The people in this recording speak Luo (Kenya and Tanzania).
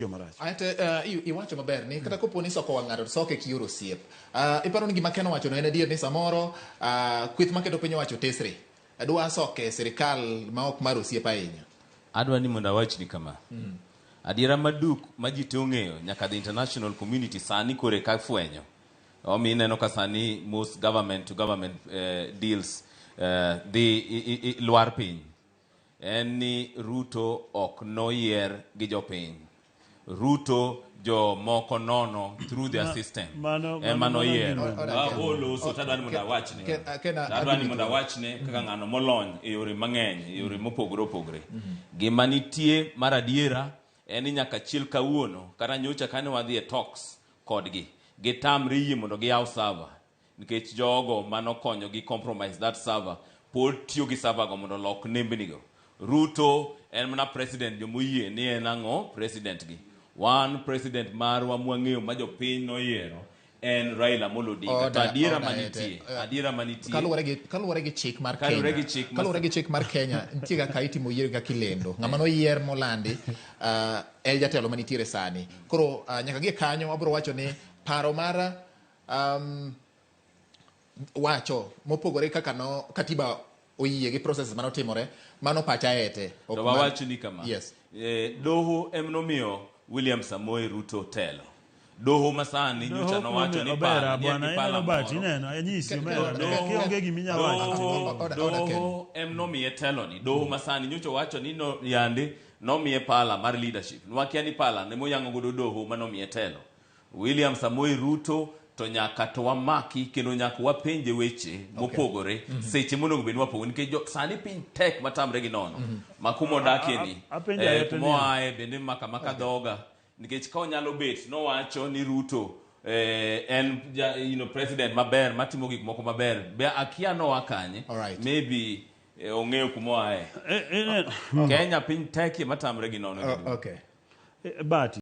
marach. Ate, iwacho maber ni kata kopo ni soko wang' ng'ato to soke kioro osiep. Iparo ni gima Ken owacho no en adier ni samoro kweth maketo piny owacho tesre dwa soke sirikal ma ok mar osiep ahinya. Adwa ni mondo awachni kama. Adiera maduk ma ji te ong'eyo nyaka the international community sani koro eka fwenyo. Omiyo ineno ka sani most government to government deals dhi lwar piny. En ni Ruto ok noyier gi jopiny. Ruto jomoko nono through their system ema noyiero. Oloso to adwa ni mondo awachne. Adwa ni mondo awachne kaka ng'ano molony e yore mang'eny, e yore mopogore opogore. Gima nitie mar adiera en ni nyaka chil kawuono kata nyocha kane wadhi e talks kodgi, gitamre yie mondo giyaw server nikech jogo manokonyogi compromise that server pod tiyo gi server go mondo olok nembni go. Ruto en mana president jomoyie ni en ang'o president gi. Wan president marwa mwang'eyo ma jopiny noyiero en Raila Amolo Odinga. To adiera manitie, adiera manitie. Kaluwore gi chik mar Kenya. Kaluwore gi chik mar Kenya, nitie kaka itimo yiero kaka ilendo. Ng'ama noyier molandi en jatelo manitiere sani. Koro nyaka gie kanyo wabiro wacho ni paro mar wacho mopogore kaka no katiba oyie gi process manotimore, mano pacha ete. To wawach ni kama. Yes. Doho em nomiyo William Samoei Ruto telo. Doho masani nyocha nowacho ni pala, ni en gi pala moro. Doho em nomiye telo ni. Doho masani nyocha owacho ni no, yande nomiye pala mar leadership. Nwakia ni pala ne moyang'o godo doho manomiye telo. William Samoei Ruto to nyaka to wamaki kendo nyaka wapenje weche mopogore seche monego bed ni wapogo nikech sani piny tek matamre gi nono ma kuma odakie ni kuma oaye bende maka maka dhoga nikech ka onyalo bet nowacho ni Ruto en president maber matimo gik moko maber be akia noa kanye. Maybe ong'eyo kuma oaye. Kenya piny tekie matamre gi nono. Okay. But